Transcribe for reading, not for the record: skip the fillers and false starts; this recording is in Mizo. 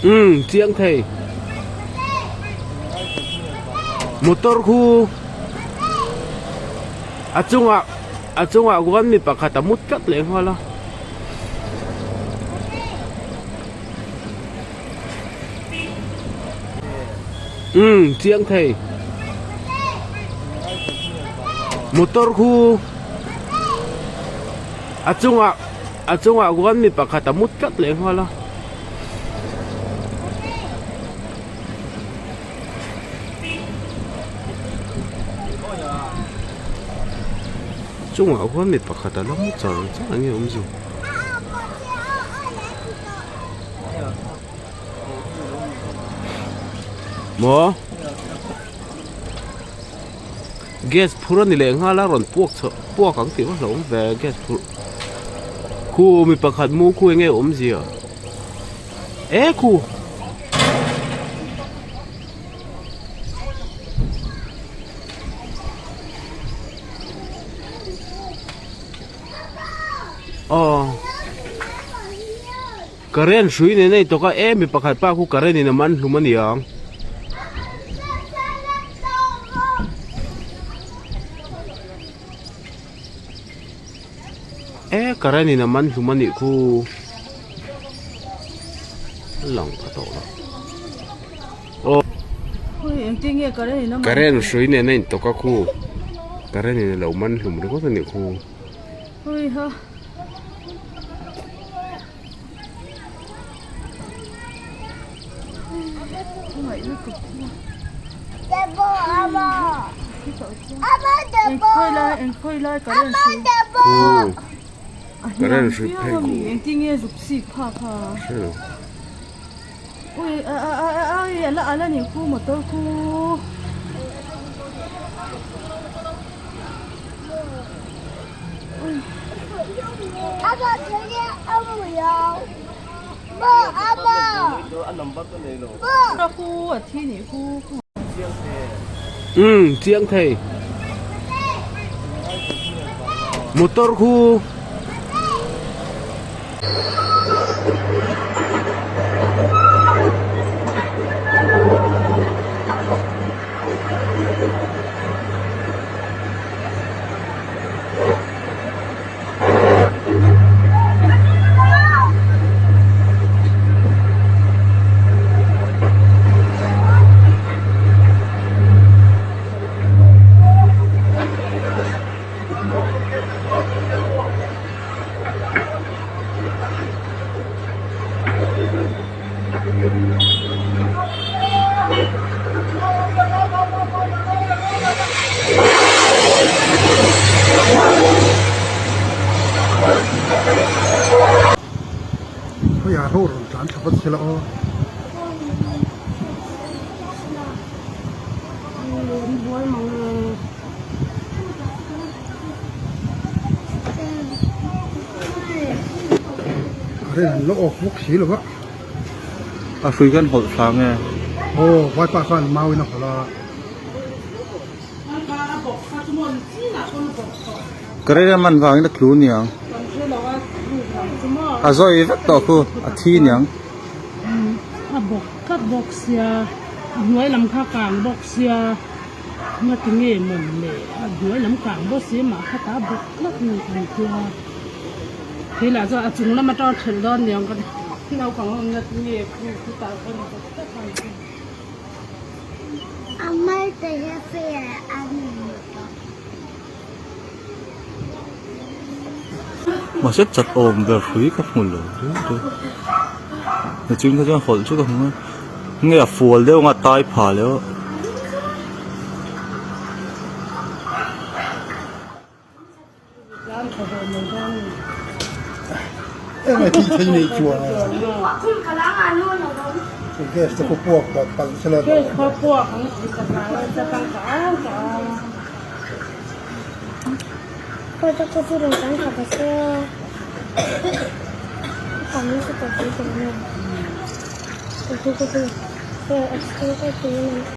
Umm chiang thei. Motor khu a chungah a chungah khuan mi pakhat a mut tlat leh nghal a. Umm chiang thei. Motor khu a chungah a chungah khuan mi pakhat a mut tlat leh nghal a. Chungah khuan mi pakhat a la mu char char ang nge awmzia. Maw gas phur a ni leh nghal a rawn puak chho puak ang tih vak lo awm ve gas phur khu mi pakhat mu khu enge awmzia e khu. Aw current hrui nen a intawk a e mi pakhat pa khu current in a man hlum a ni ang. E current in a man hlum a nih khu a lang pha tawh lo aw current hrui nen a intawk a khu current in a lo man hlum ringawt a nih khu. Current hrui phei khu Umm chiang thei motor khu. Khawiah rawh rawn tlan thla vat sela aw. Current an la off bawk si lo va. A hrui khan hawlh thla nge? Aw vaipa khan mau in a hawlh a. Current a man vangin a tlu niang. A zawi vek tawh khu a thi niang. A bawk tlat bawk sia a hnuai lam kha kang bawk sia. Ngati nge mawn le a hnuai lam kang bawk si mah kha ta bawk tlat ni an tia kei lah chuan a chung lam atanga thelh dawn ni ang ka ti naupang ho ngati nge khu khutah khan bawk tlat an tia. Mahse chat awm ber hrui ka hmu lo niching kha chuan hawlh chu ka hmu a nge a fual deuh anga tai pha leh aw. Eng tih thei nei chuan gas te khu puak palh sela